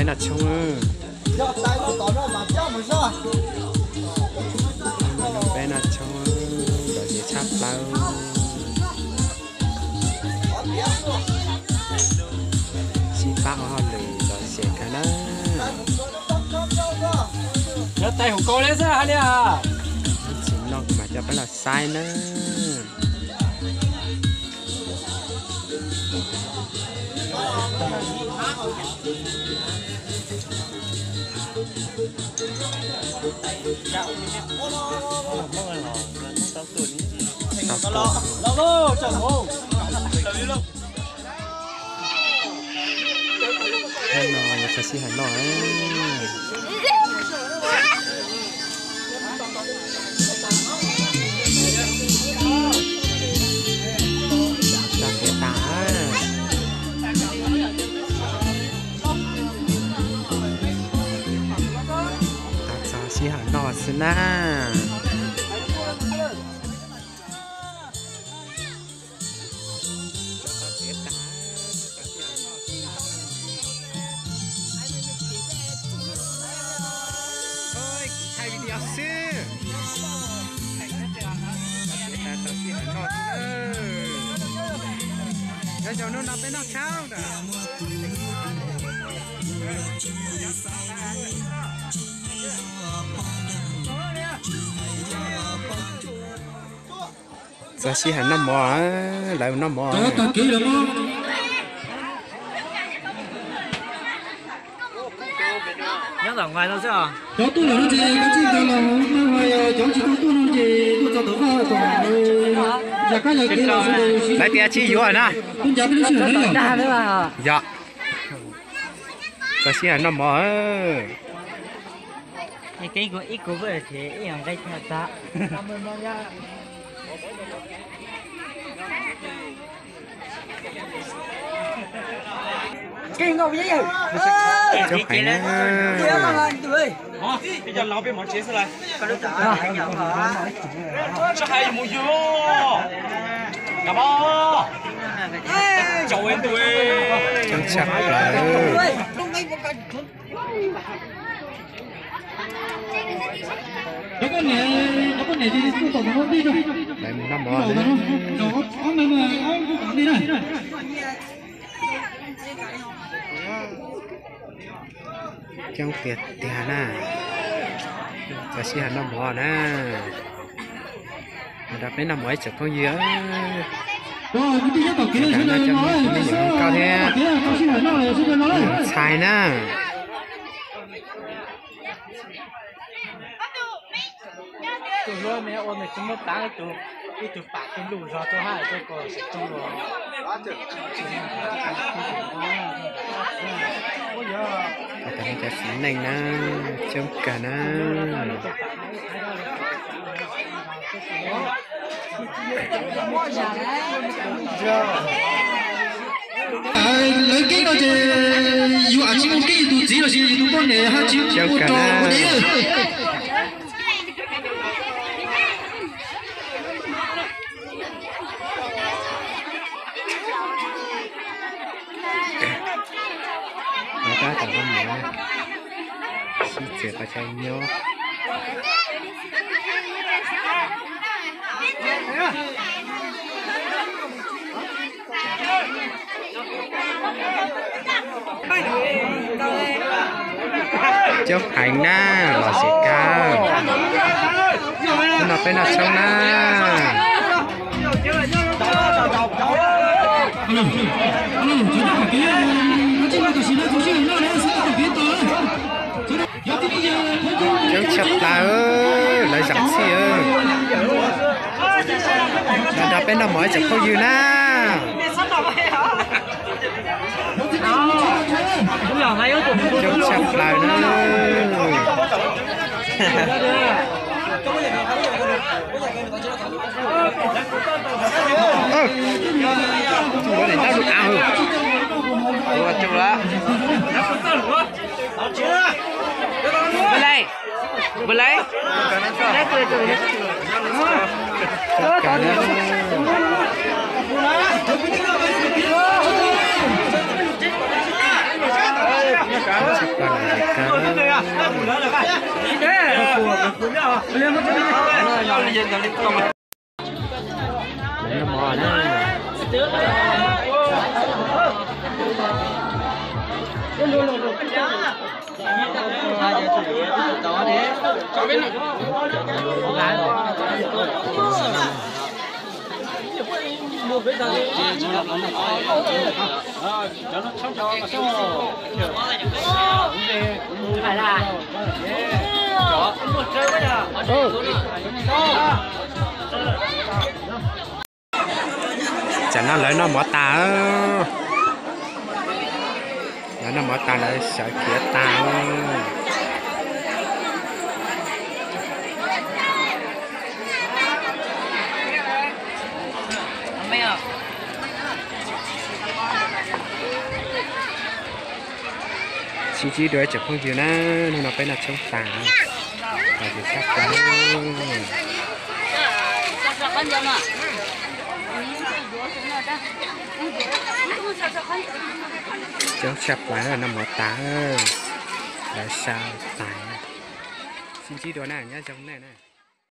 Noj tshoob, peb noj tshoob, lom zem tshaj plaws. Sib pab ua hauj lwm lom zem kawg na. Nyob tais hauv kau li xwb hais li a. Ib tsis noj kuv mam coj peb los saib na. Hnub no yuav txog sij hawm noj. Txog kev tas, txog sij hawm noj xwb na. Kuv thaij video xwb. Txog sij hawm noj xwb. Nyob zoo hnub no peb noj tshoob na. Txog sij hawm noj mov, lawv noj mov. Cov tuaj lawm no ces kav tsij ntawd los, cov tsis tau tuaj no ces tuaj txog tom vaj tom yam kab yam kev los sawv daws. Lawv tias tsis yuav na. Tuaj ncav peb lub sij hawm na yom. Yog. Txog sij hawm noj mov. Coob heev na. Coob tshaj plaws. Lawv mus noj mov na. Coob tiag tiag na. Txog sij hawm noj mov na. Nrog peb noj mov ib tsoom phooj ywg. Ntxhais na. Tus hluas me ua nws tsis muaj plab, ib tug pam tus luj zog tuaj hab tuaj ko xwm tug. Cov txiv neej na, coob kawg na. Lawv keeb no ces yus tsis muaj keeb yus tus txiv los sis yus tus poj niam hab tsis muaj rau ua deb. Sib txiav qhov chaw nyob. Coob heev na, los sis kawg. Hnub no peb noj tshoob na. Coob tshaj plaws, lawv zam txhij. Nrog peb noj mov ib tsoom phooj ywg na. Coob tshaj plaws na. Ua tsuj lawm. Npawg Leej, npawg Leej. Tsam no lawv noj mov tas, lawv noj mov tas lawv sawv khiav tas. Sib ntsib dua tsoom phooj ywg na, hnub no peb noj tshoob tas, los ces tshaj plaws, coob tshaj plaws, noj mov tas, lawv sawv tas. Sib ntsib dua na, nyob zoo na.